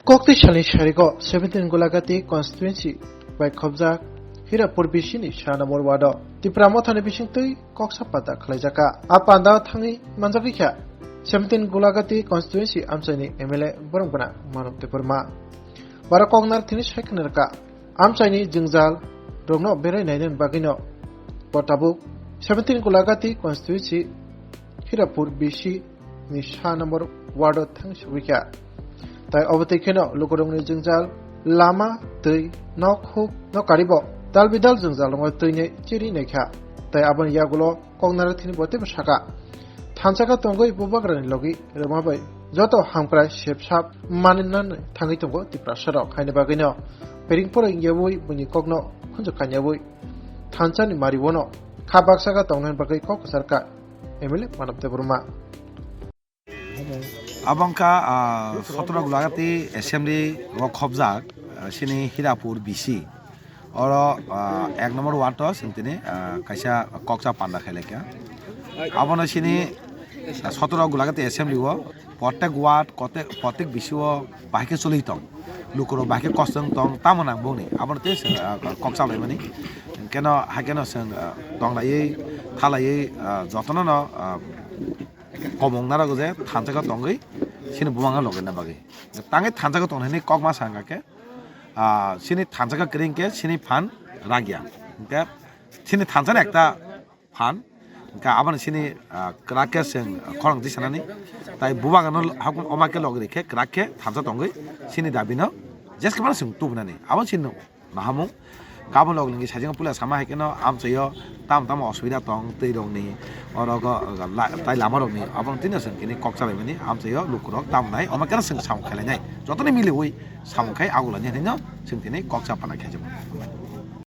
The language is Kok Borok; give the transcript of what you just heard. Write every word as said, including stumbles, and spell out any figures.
Kokti salni sarigo seventeen Gulagati constituency bai khobjak Hirapur B C ni sa number ward o Tipra Mothani bisingtwi koksa pata khlaijakha. A panda thangwi manjak rikha seventeen Gulagati constituency amchaini M L A borok gwnang Manok Debbarma. Bara koknar thini sai khna rwkha. Amchaini jwngjal rokno berai nainani bagwino bo tabuk seventeen Gulagati constituency Hirapur B C ni sa number ward o thang sogwi kha. Tai obo twi kheno lukurokni jwngjal lama, twi, nok huk, nok karibo dal bidal jwngjal rokno twini chiri naikha. Tai aboni yagulo koknarok thini bo teibo saka. Thansa khe tongwi bubagrani logi rwma bai joto hamkrai sepsap maninani thangwi tongo Tiprasa rok. Haini bagwino pering poreng yaui buini kokno khunju kanyaui thansani mariwono kha baksa khe tongnani bagwi kok kwcharkha M L A Manab Debbarma. Abo wngkha, ah, sotoro Gulagati Assembly o khobjak, ah, sini Hirapur B C. Oro, ah, ek number ward o chwng tini, ah, kaisa koksa panda khailai kha. Abono sini, ah, sotoro Gulagati Assembly o protek ward, kote-, protek B C o bahai khe choli tong. Lukurok bahai khe kosong tong, tamo nang bongni. Abono tei chwng, ah, koksa laimani. Keno, hai keno chwng, ah, tonglaiwi, thalaiwi, ah, jotono no, ah, komung narwk je thansa khe tongwi sini bumang logi na bagwi. Tangwi thansa khe tongnani kok ma sa wngkha khe, ah, sini thansa khe kwrwi khe sini phan ragya. Hwnkhe sini thansa ni ekta phan, hwnkhe aboni sini, ah, kwrak khe chwng khorang tisanani. Tai bubagano hakung oma khe logi rikhe kwrak khe thansa tongwi sini dabi no jeske phano chwng tubunani. Abo sini no. Nahamung. Kabun log lingwi sajing puila sama hai keno amchaio tam tam osubida tong twi rokni oro go la-, tai lama rokni abang tino seng kini kok chalai mani amchaio lukurok tam nai omo keno seng samung khailai nai jotoni miliwi samung khai agulani hino seng tini kok chapana khaijak.